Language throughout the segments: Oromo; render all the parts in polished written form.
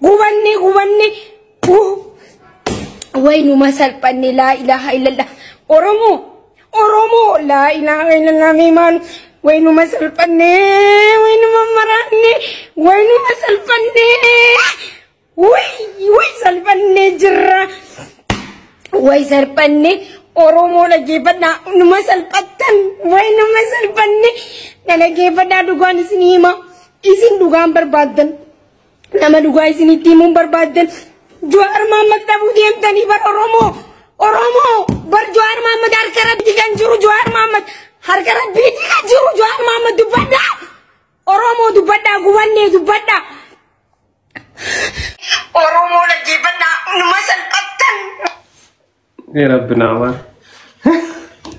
Gubanne gubanne. Way numa salphanne, laa ilaaha illallah. Oromoo, Oromoo, laa ilaaha illallah miimaan. Way numa salphanne, way numa maraanne, way numa salphanne. Way way salphanne jirra. Way salphanne. Oromoo dhaggeeffadhaa, numa salphattan, way numa salphanne. Na dhaggeeffadhaa, dhugaan isin hima. Isin dhugaan barbaaddan. Nama dhugaa isinitti himuun barbaaddan. Jawaar Mahaammad dhabuu deemtanii bar Oromoo. Oromoo bar Jawaar Mahaammad harka rabbii kan jiru, Jawaar Mahaammad harka rabbiitti kan jiru Jawaar Mahaammad, dubbadhaa. Oromoo dubbadhaa, gubannee dubbadhaa. Oromoo dhaggeeffadhaa, numa salphattan. Rabbi naa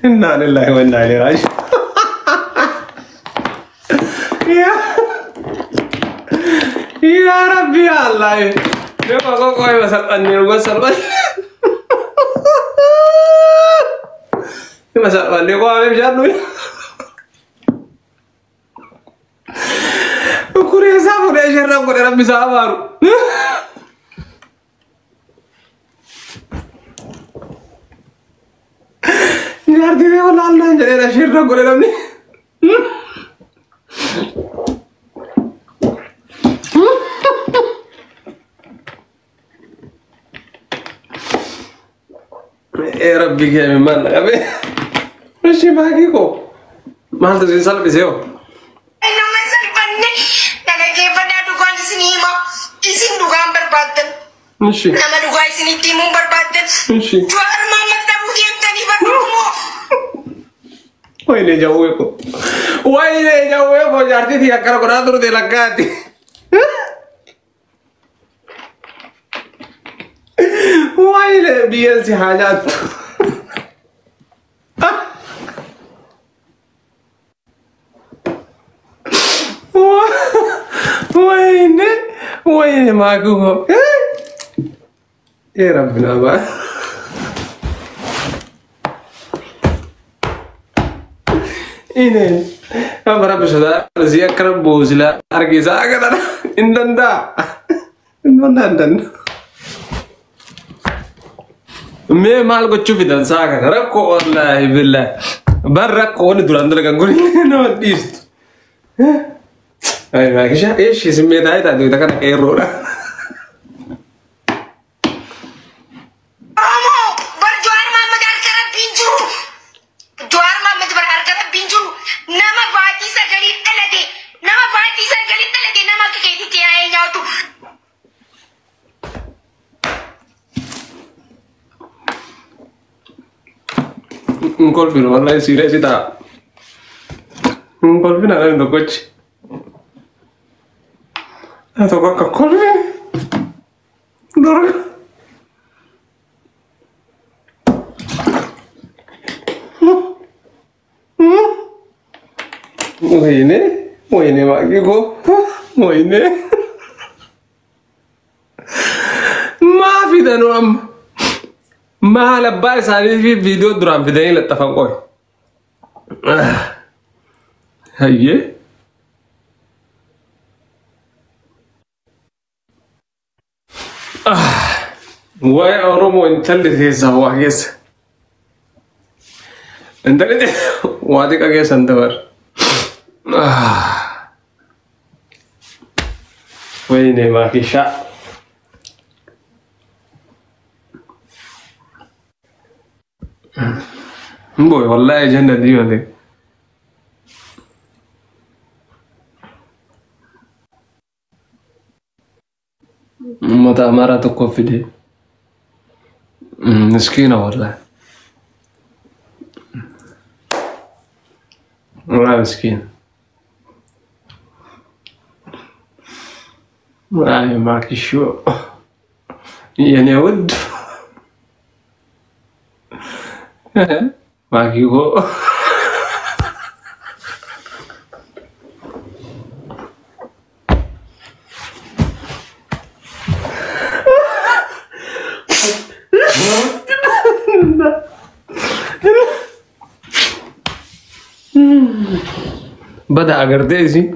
Inna lillahi wa inna ilaihi raaji'uun. Yaa Rabbi yaa Allah. Nama qoqqoo ima salphanne, dhuga salphanne. Ima salphanne qo'amee bishaan dhuyi. Kuree isaa fuudhee isheerraan godhe, Rabbi isaa abaaru. Jaartii ta'e wallaallaan jedhee isheerraan godhe namni. Ee Rabbi kee maal na qabee? Ishee baagii koo maaltu isin salphisee hoo? Numa salphanne, na dhaggeeffadhaa, dhugaan isin hima. Isin dhugaan barbaaddan. Ishi. Nama dhugaa isinitti himuun barbaaddan. Ishi. Jawaar Mahaammad dhabuu deemtanii bar Oromoo. Wayne jawwee koo. Wayne jawwee koo, jaartii tiyya akkana godhaa turte lakkaati. Wayne biyyeen si haa nyaattu. Wayne wayne maakuu koo. Ee Rabbi naa baa. Ine amma Rabbi sodaa si akkana buusila argisaa akkana hin danda'a. Hin danda'a, hin danda'a. Mee maal gochuu fidan saa kana rakkoo, wallaahi billaahi. Bar rakkoo wanni duraan dalagan kun nama dhiistu. Ay maakisha eeshi simmee taa'ee taate kana qeerroodha. Oromoo bar Jawaar Mahaammad harka rabbiin jiru. Jawaar Mahaammad bar harka rabbiin jiru. Nama baatii sagalii dhalate. Nama baatii sagalii dhalate, nama akka keetitti yaa'ee nyaatu. Hin kolfinu, wallaahi siiree si ta'a. Hin kolfina namni tokkochi. Tokko akka kolfine. Dura. Wayne wayne maakii koo wayne. Maa fidanuu amma? Maal abbaa isaanii fi viidiyoo duraan fidanii laxxafan qoy. Hayyee. Waa'ee Oromoo, intalli keessaa waa keessa. Intalli waa xiqqa keessa hin dabar. Wayne maakishaa. Boy, wallahi janna diimate. Uummata Amaaraa tokko fide. Miskiina wallahi. Wallahi miskiina. Ay maakishoo. የኔ ውድ ማኪኮ። Bada agartee isin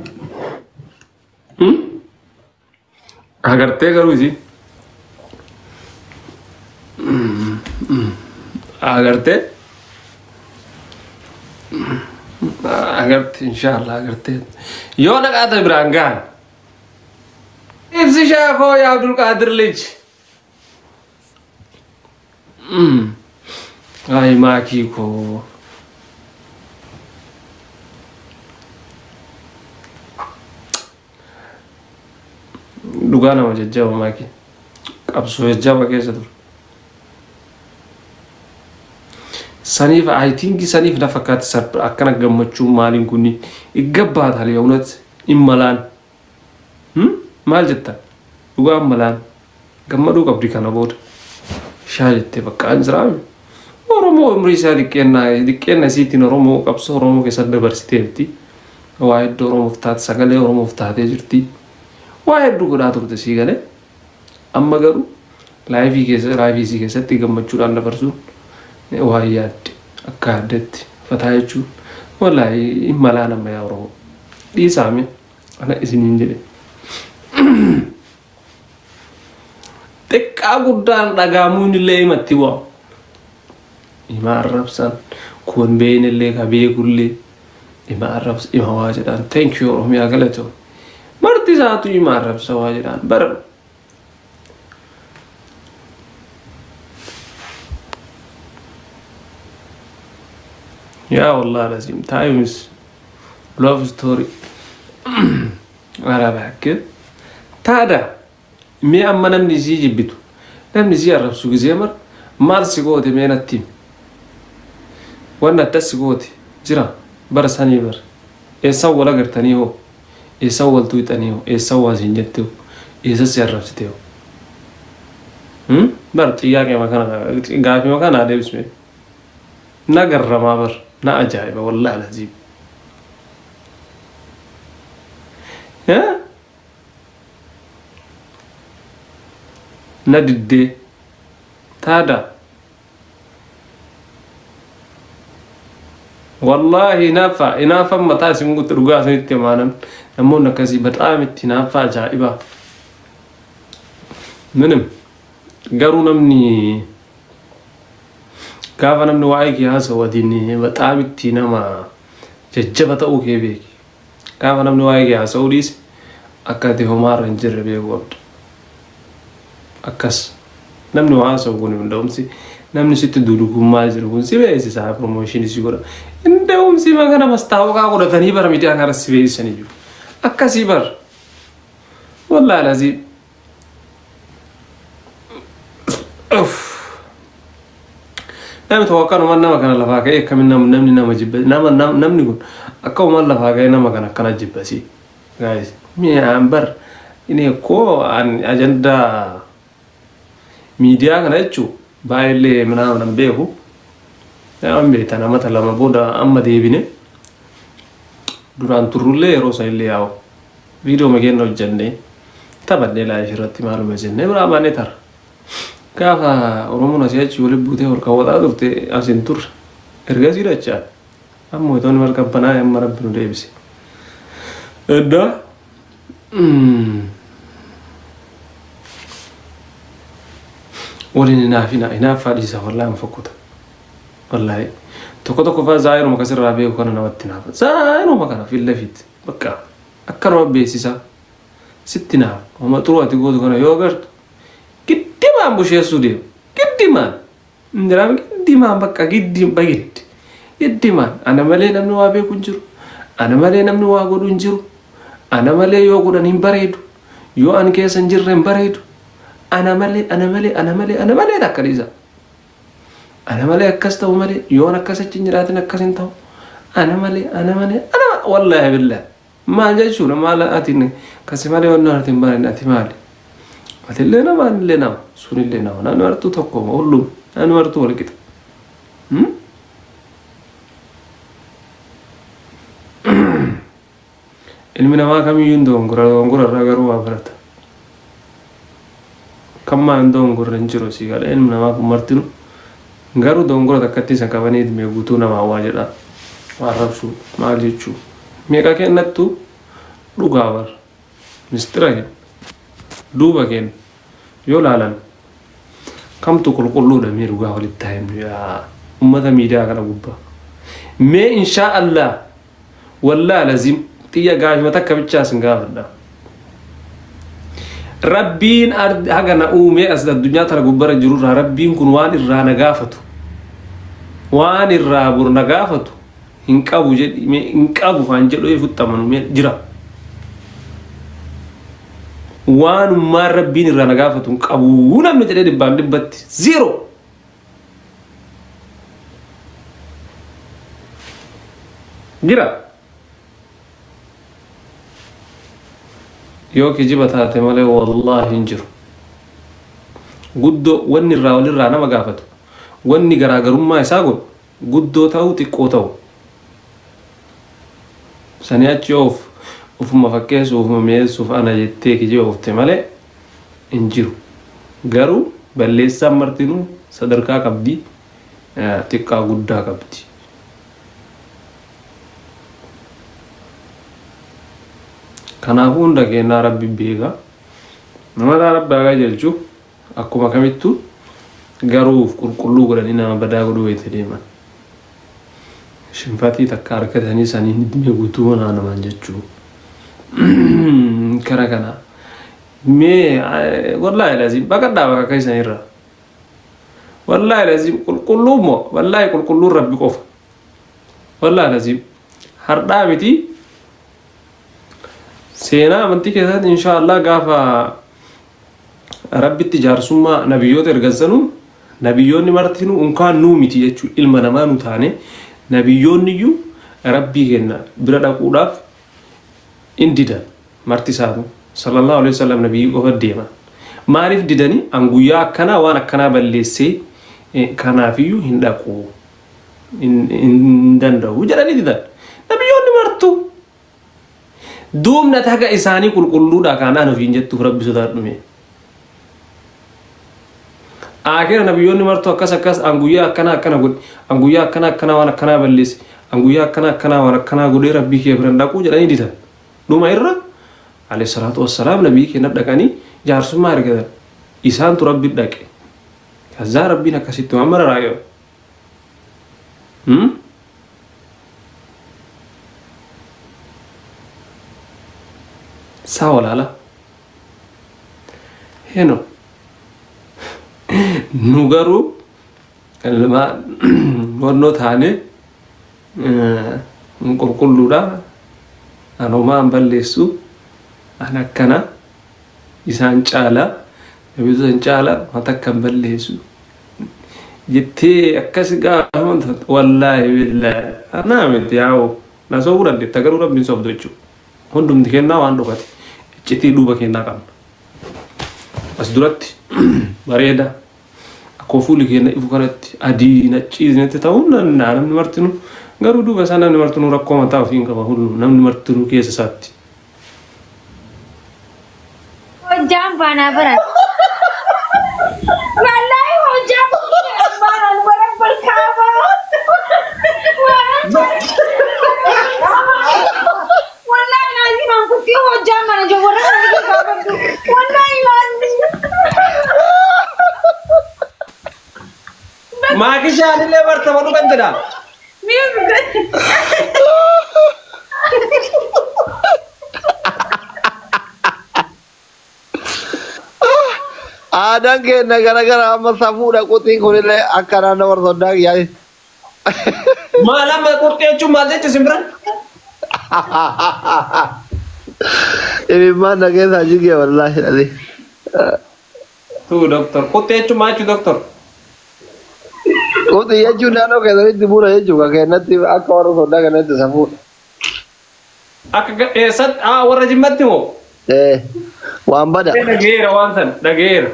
Agartee garuu isiin. Agartee. Agarte inshaallah agartee. Yoo dhaqaata biraan gahan. Ibsishaa koo yaa Abdulqaadir lij. Ay maakii koo. Dhugaa nama jajjaba maakii. Qabsoo jajjaba keessa ture. Saniif I think saniif na fakkaate akkana gammachuu maaliin kunni igabbaata የእውነት immalaan. Maal jetta? Dhugaa immalaan gammaduu qabdi kana booda. Shaa jettee bakka an jiraame. Oromoo umrii isaa xiqqeenna isiitiin Oromoo qabsoo Oromoo keessatti dabarsiteerti. Waa hedduu Oromoof taate, sagalee Oromoof taatee jirti. Waa hedduu godhaa turte sii galee. Amma garuu life keessa life isii keessatti gammachuudhaan dabarsuun waa yaadde akka yaaddetti fataa jechuun wallaahi immalaa nama yaa Oromoo. Dhiisaame ana isiniin jedhe. Xiqqaa guddaan dhagaamuun illee himatti bu'a. Ima arrabsan kun beeyin illee ka beekullee ima arrabsa ima waa jedhaan thank you Oromiyaa galatoo. Marti isaatu ima arrabsa waa jedhaan bara. Yaa wallahi lazim times love story. Ara bakke. Taada mee amma namni isii jibbitu namni isii arrabsu gisee mar maal si goote mee natti himi. Wanni addas si goote jira bara sanii bara eessan wal agartanii hoo eessan wal tuuxanii hoo eessan waa siin jette hoo eessa si arrabsite hoo. Bar xiyyaaqee kana gaafii kana deebisme na garramaa bar na ajaa'iba wallahi laziim. Na diddee taada wallahi hinaaffaa hinaaffaan mataa isin guutte dhugaa isinitti himaanan namoonni akkasii በጣም itti hinaaffaa ajaa'ibaa. ምንም garuu namni gaafa namni waa'ee kee haasa'u adiin በጣም itti nama jajjaba ta'uu kee beeki. Gaafa namni waa'ee kee haasa'uu dhiise akka ati homaarra hin jirre beekuu qabda. Akkas namni waa haasa'u kun hunda'umsi namni sitti duudugummaa jiru kun si beeksisaa promotion si godha. Hunda'umsi magana mastaawaqaa godhatanii bara miidiyaa kana si beeksisanii jiru. Akkasii bar. Wallaahi laziim. Namni tokko akkanuma nama kana lafaa ka'ee akkamiin namni nama jibba nama namni kun akkuma lafaa ka'ee nama kana akkana jibbasi. Guys, mi'aan bar inni koo ajandaa miidiyaa kana jechuun baay'ee ምናምን hin beeku. Nama beektan amata 2 booda amma deebine duraan turrullee yeroo san illee yaa'u viidiyoo makeenya hojjennee taphannee live irratti maaluma jennee biraa baanee tara. Gaafa Oromoon asii achi walitti buutee ol kaawwataa turte as hin turre. Ergasii dachaa amma itoonni marqabbanaa amma rabbi nu deebise. Edda waliin hinaafina hinaaffaa dhiisa wallaahi hin fokkuta. Wallaahi tokko tokko fa'aa zaayiruma kasirraa beeku kana namatti hinaafa. Zaayiruma kana fi lafitti bakka akkanuma beeksisaa sitti hinaafa. Homa xuruu ati gootu kana yoo agartu giddimaan busheessuu deemu. Giddimaan. Injiraame giddimaan bakka giddiin bagiddi. Giddimaan ana malee namni waa beeku hin jiru. Ana malee namni waa godhu hin jiru. Ana malee yoo godhan hin bareedu. Yoo an keessa hin jirre hin bareedu. Ana malee ana malee ana malee ana malee akka dhiisa. Ana malee akkas ta'u malee yoo an akkas achi hin jiraatin akkas hin ta'u. Ana malee ana malee ana wallaahi billaa. Maal jechuudha maal ati kasi malee wanni ati hin bareedne ati maali? Atillee nama anillee nama sunillee nama namni martuu tokko hullum namni martuu wal qixa. Ilmi namaa kamiyyuu hin dogongora dogongora irraa garuu waa barata. Kammaa hin dogongorre hin jiru sii galee ilmi namaa kun martinu garuu dogongora takkatti isa qabanii mee guutuu namaa waa jedha. Waa arrabsuu maal jechuu meeqa kennattu dhugaa bar mistira kenna. Duuba keenya yoo laalan kamtu qulqulluudha mee dhugaa walitti haa himnu yaa ummata miidiyaa kana gubbaa. Mee inshaa Allah wallaa lazim xiyya gaafima takka bichaa sin gaafadha. Rabbiin haga na uumee as addunyaa tana gubbara jirurraa Rabbiin kun waan irraa na gaafatu waan irraa bor na gaafatu hin qabu jedhi mee hin qabu kan jedhu eefutti amanu mee jira. Waanummaan Rabbiin irraa na gaafatu hin qabu namni jedhee dhibbaan dhibbatti zero. Jira. Yoo kijiba taate malee wallaahi hin jiru. Guddoo wanni irraa walirraa nama gaafatu wanni garaagarummaa isaa godhu guddoo ta'u xiqqoo ta'u. Sanii achi of ufuma fakkeessuuf ufuma mi'eessuuf ana jettee kijiba oofte malee hin jiru. Garuu balleessaan martinuu sadarkaa qabdi xiqqaa guddaa qabdi. Kanaafuu hunda keenyaa Rabbi beeka. Nama Rabbi haa qajeelchu akkuma kamittuu garuu of qulqulluu godhanii nama badaa godhuu wayita deeman. Shinfatii takka argatanii saniin hidmee guutuu manaa namaan jechuu. Kara kana. Mee wallaahi lazim baqadhaa bakka akka isanirraa. Wallaahi lazim qulqulluu moo wallaahi qulqulluun Rabbi qofa. Wallaahi lazim hardhaa miti seenaa amantii keessatti insha Allah gaafa Rabbitti jaarsummaa nabiyyoota ergan nabiyyoonni martinuu unkaan nuu miti jechuu ilma namaa nu taane nabiyyoonni iyyuu Rabbii kenna bira dhaquudhaaf in didan marti isaatu sallallahu alaihi wasallam nabiyyi qofa deeman. Maaliif didanii an guyyaa akkanaa waan akkanaa balleessee kanaafiyyuu hin dhaqu hin danda'u jedhanii didan. Nabiyyoonni martuu duubna taga isaanii qulqulluudha kanaan ofiin jettuuf Rabbi sodaadhume. Akira nabiyyoonni martuu akkas akkas an guyyaa akkana akkana godhe an guyyaa akkana akkana waan akkanaa balleesse an guyyaa akkana akkanaa waan akkanaa godhee Rabbii kee bira dhaquu jedhanii didan. Dhuma irra alayhi salaatu wassalaam nabiyyi keenya dhaqanii jaarsummaa argatan. Isaantu Rabbi dhaqe. Kazaa Rabbiin akkasitti waan mara raayoo. Saa walaala. Heno. Nu garuu wannoo taane qulqulluudha. Anumaa hin balleessu. An akkana isaan caala. Nabiyyoota isaan caala waan takka hin balleessu. Jettee akkas gaafa wallaahi billaahi anaa miti yaa'u na sobuu dandeetta garuu Rabbiin sobdu jechuudha. Hundumti kennaa waan dhokate iccitii duuba kennaa qabna. As duratti bareeda akkuma fuulli keenya ifu kanatti adii nacciisnetti ta'uu danda'a namni martinuu garuu duuba isaa namni martinuu rakkoo mataa ofii hin qaba hullu namni martinuu keessa isaatti. Hojjaan baanaa baran. Wallahi hojjaan baanaan wara barkaaba. Wallahi lazim an kutti hojjaan mana jo warra kana gaafadhu. Wallahi lazim. Maakishaan illee bartama dhugan jedha. Mi'a Aadaan keenya garagara amma safuudha quxiin kunillee akka naannoo warra soddaa kiyyaati. Maal amma qurxii jechuun maal jecha simbiran? Imimmaan na keessaa jigee wallaahi dhali. Tuu doktor qurxii jechuun maal jechuu doktor? Quxii jechuun naannoo keessanitti buna jechuudha keenyatti akka warra soddaa kanatti safuudha. Akka eessatti warra jimmatti moo? Waan bada. Dhageera waan san dhageera.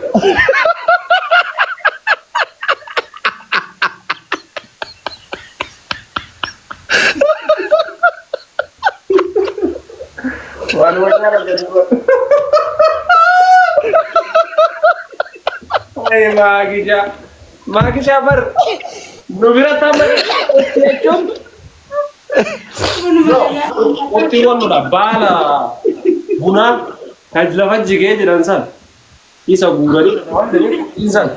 Waan wajjin jedhu. Ay maakishaa. Maakishaa bar nu bira taa'aa jechuun qottiiwwan nudha baala bunaa kan lafa jigee jedhan san. Isa guuranii waan ta'eef qottiin san.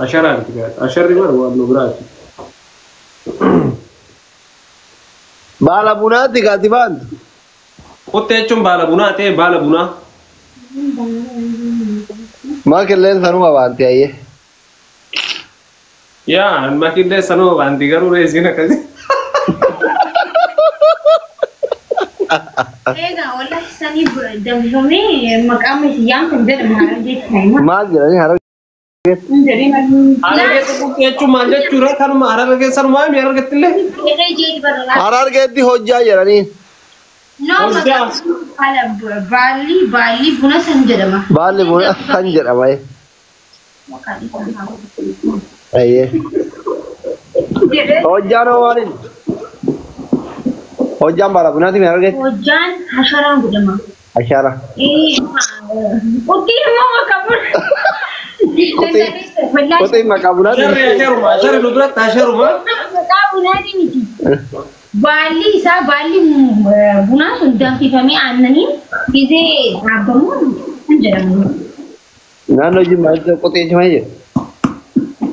Asharaa miti gaas. Asharri bara waan nu biraati. Baala bunaatti gaati baantu. Qottee jechuun baala bunaa ta'e baala bunaa. Makilleen sanuma baanti ayyee. Yaa makillee sanuma baanti garuu reesiin akkasii. Egaa wallahi sanii danfifamee maqaan isiyaan kan jedhamu Harargeetti ta'e. Maal jedhanii Harargee? Harargeetti qottee jechuun maal jechuudha? Kanuma Harargee sanumaa mi Harargeetti illee? Harargeetti hojjaa jedhanii. No, maqaan baalli buna san jedhama. Baalli buna san jedhama. Ayyee. Hojjaan hoo maaliin? Hojjaan baala bunaati mi Harargeetti? Hojjaan hasharaan godhama. Ashara. Qottiin immoo maqaa buna. Qotiin maqaa bunaati. Asharri asharuma asharri nu biratti asharuma. Maqaa bunaati miti. Baalli isaa baalli bunaa sun danfifamee aannaniin gizee dhaabbamu kan jedhamu. Naannoo Jimmaa qotii jechuun maal jedhu?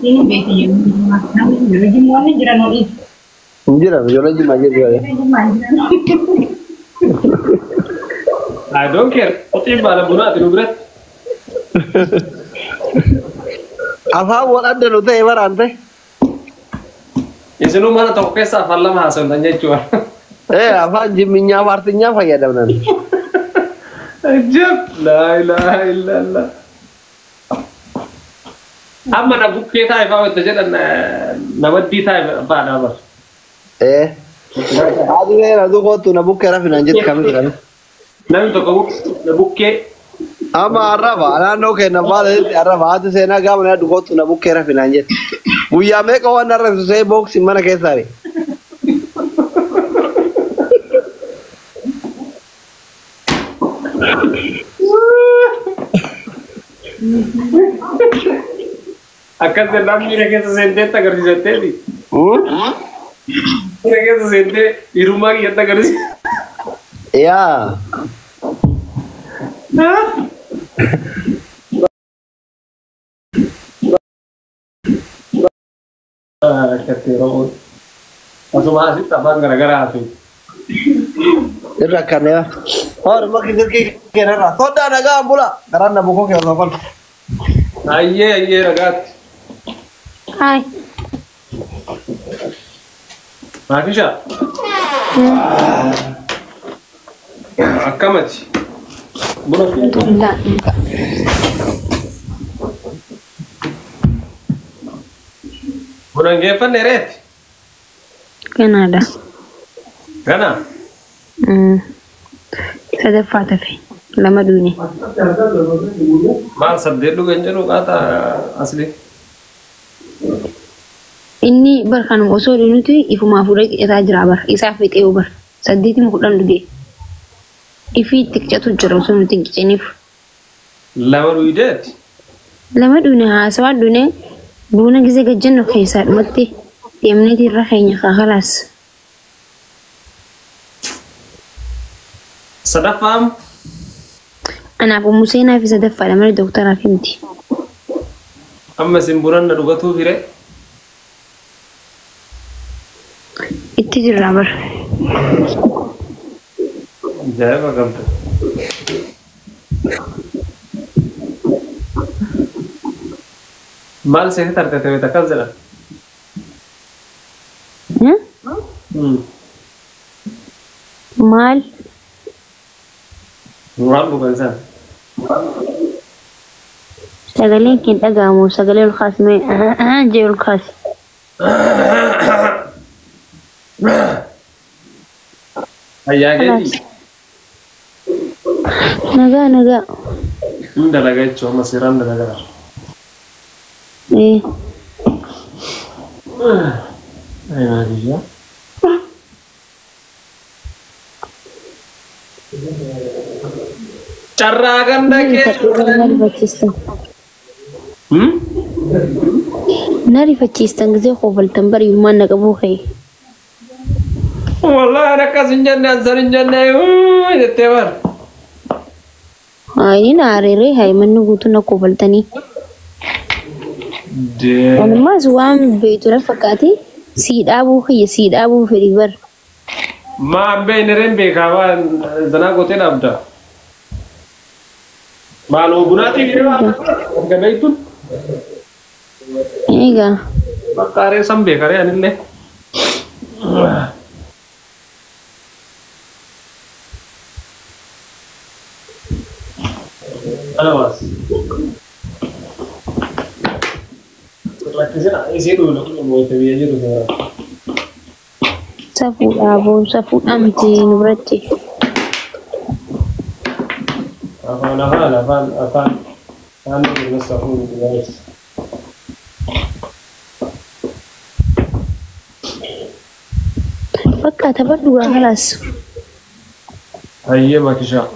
Isin beektu jedhu. Jimmoonni jiran ho'i. Hin jiran ijoollee Jimmaa jedhu. I don't care. Qotiin baala bunaati nu biratti. Afaan wal adda nu ta'e baraan ta'e. Isinuu mana tokko keessa afaan lama haasoftan jechuudha. Ee afaan jimminyaa faartinyaa fayyadamnan. Ajab! Laa ilaaha illallah. Amma na bukkee taa'e fa'aa wanta jedhan na maddii taa'e fa'aadha bara. Ee. Haati seera kootu na bukkee rafinaan jetti kamitti kamitti. Namni tokko na bukkee. Amma arraba naannoo keenya baala arraba haati seenaa gaafa na kootu na bukkee rafinaan jetti. Guyyaa meeqa waan arrabsu see booksi mana keessaari. Akkas jennaan miira keessa seenteetti agarsiisetteeti. Miira keessa seentee dhiirummaa kiyyatti agarsiisa. Yaa. Akkatti yeroo asuma asitti afaan garaagaraa haasa'u. Irra kanneen. Hoor makki silkii keenarra. Sodaa nagaa bula. Garaan na bukoo keessa kolfa. Ayyee ayyee nagaatti. Hai. Maakisha. Akkamati? Buna Alhamdulillah. Buna hin geeffanne reeti? Ganaadha. Gana? Sadaffaa tafe lama duune. Maal saddeet dhugan jedhu qaata asli. Inni bar kanuma osoo dhunuti ifumaa fuudhee qicataa jira bar isaa fixee bar saddeetuma kudhan dhuge. Ifii itti qicatu jira osoo nuti hin qiciniif. Lama dhuydeeti? Lama dhuune haasawaa dhuune buna gisee gajjannu keessaa dhumatti deemneeti irra keenya kakalaas. Sadaffaan Anaaf ummu seenaa fi sadaffaadha malee doktaraaf himti. Amma isin bunanna dhugatuu fire? Itti jirra bar. Ajaa'iba qabda. Maal seeti tarte ta'e akkas jedhan? Maal? Waan dhugan sana. Sagaleen kee hin dhaga'amu sagalee ol kaasi mee jee ol kaasi. Fayyaa keetii? Nagaa nagaa. Hin dalaga jechuun amma seeraan dalagaa. Ee. Ay maakiyyaa. Carraa ganda kee. Na rifachiistan. Na rifachiistan gisee koofaltan bari yummaan na qabuu ka'e. Wallahi akkas hin jenne ansan hin jenne jettee bara. Inni areeree hayi manni guutuun akka kofaltanii. Walumaas waan beektu na fakkaate sii dhaabuu kiyya sii dhaabuu fedhi bar. Maan beekne reen beekaa waan zanaa gootee dhaabda. Maaloo bunaatiin erga beektuun Egaa bakka aree san beeka ree anillee. Ana baas. Rakkisina isii dhuule kun moote biyya jiru seera. Safuudhaa boo safuudhaa miti nu biratti. Afaan afaan afaan afaan afaan nu safuu miti guys. Bakka taphadhu gaa kalaas. Hayyee makishaa.